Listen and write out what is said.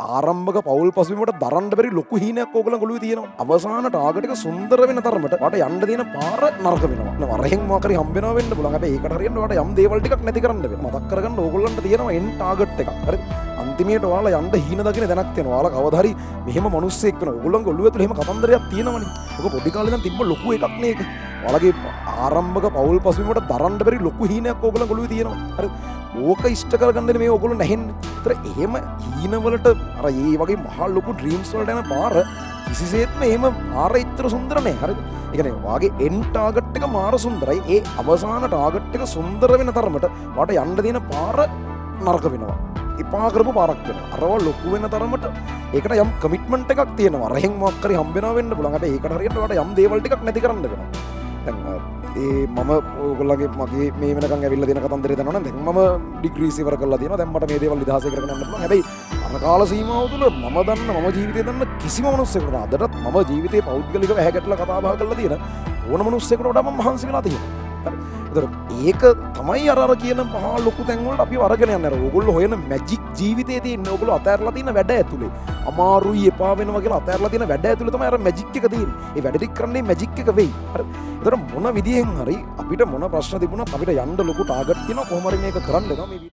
ආරම්භක පවුල් පසුබිමට දරන්න බැරි ලොකු හීනයක් ඕගොල්ලන් ඔළුවේ තියෙනවා. අවසාන ටාගට් එක සුන්දර වෙන තරමට ඔයාට යන්න තියෙන පාර නරක වෙනවා. වරහෙන් මොකක් හරි හම්බ වෙනවා වෙන්න පුළුවන්. හැබැයි ඒකට හරියන්න ඔයාට යම් දේවල් ටිකක් නැති කරන්න වෙනවා. මතක් කරගන්න ඕගොල්ලන්ට තියෙනවා එන් ටාගට් එකක්. හරි. අන්තිමේට ඔයාලා යන්න හීන දකින දැනක් තියෙනවා. ඔයාලා කවදා හරි මෙහෙම මිනිස්සෙක් වෙනවා. ඕගොල්ලන්ගේ ඔළුව ඇතුලේ එහෙම කතන්දරයක් තියෙනවනේ. ඔක පොඩි කාලේ ඉඳන් තිබ්බ ලොකු එකක් නේ ඒක. ඔයාලගේ ආරම්භක පවුල් පසුබිමට දරන්න බැරි ලොකු හීනයක් ඕගොල්ලන්ගේ ඔළුවේ තියෙනවා. හරි. ඕක ඉෂ්ට කරගන්න මේ ඕගොල්ලෝ නැහෙන්නේ. ඒතර එහෙම හීනවලට අර ඒ වගේ මහා ලොකු ඩ්‍රීම්ස් වලට යන පාර කිසිසේත්ම එහෙම පාර එච්චර සුන්දර නෑ. හරිද? ඒ කියන්නේ වාගේ එන් ටාගට් එක මාර සුන්දරයි. ඒ අවසාන ටාගට් එක සුන්දර වෙන තරමට ඔයාට යන්න තියෙන පාර නරක වෙනවා. එපා කරපු පාරක් වෙනවා. අරවා ලොකු වෙන තරමට ඒකට යම් කමිට්මන්ට් එකක් තියෙනවා. අරහෙන් මොකක් හරි හම්බ වෙනවා වෙන්න පුළුවන්. හැබැයි ඒකට හරියට ඔයාට යම් දේවල් ටිකක් නැති කරන්න වෙනවා. දැන් ඒ මම ඕගොල්ලන්ගේ මගේ මේ වෙනකන් ඇවිල්ලා තියෙන කතන්දරේ දන්නවනම් දැන් මම ඩිග්‍රීස් ඉවර කරලා තියෙනවා. දැන් මට මේ දේවල් නිදහසේ කරගෙන යන්න පුළුවන්. හැබැයි අර කාල සීමාව තුළ මම දන්න, මම ජීවිතේ දන්න කිසිම මනුස්සයෙකුට, අදටත් මම ජීවිතේ පෞද්ගලිකව ඇහැ ගැටලා කතා බහ කරලා තියෙන ඕන මනුස්සයෙකුට වඩා මම මහන්සි වෙලා තියෙනවා. හරි. ඒතර ඒක තමයි අර අර කියන මහා ලොකු තැන් වලට අපිව අරගෙන යන්නේ. අර ඕගොල්ලෝ හොයන මැජික් ජීවිතේ තියෙන්නේ ඕගොල්ලෝ අතෑරලා තියෙන වැඩ ඇතුලේ. අමාරුයි එපා වෙනවා කියලා අතෑරලා තියෙන වැඩ ඇතුලේ තමයි අර මැජික් එක තියෙන්නේ. ඒ වැඩ ටික කරන්නේ මැජික් එක වෙයි. හරි. ඒතර මොන විදියෙන් හරි අපිට මොන ප්‍රශ්න තිබුණත් අපිට යන්න ලොකු ටාගට් තියෙනවා. කොහොම හරි මේක කරන්න වෙනවා. මේ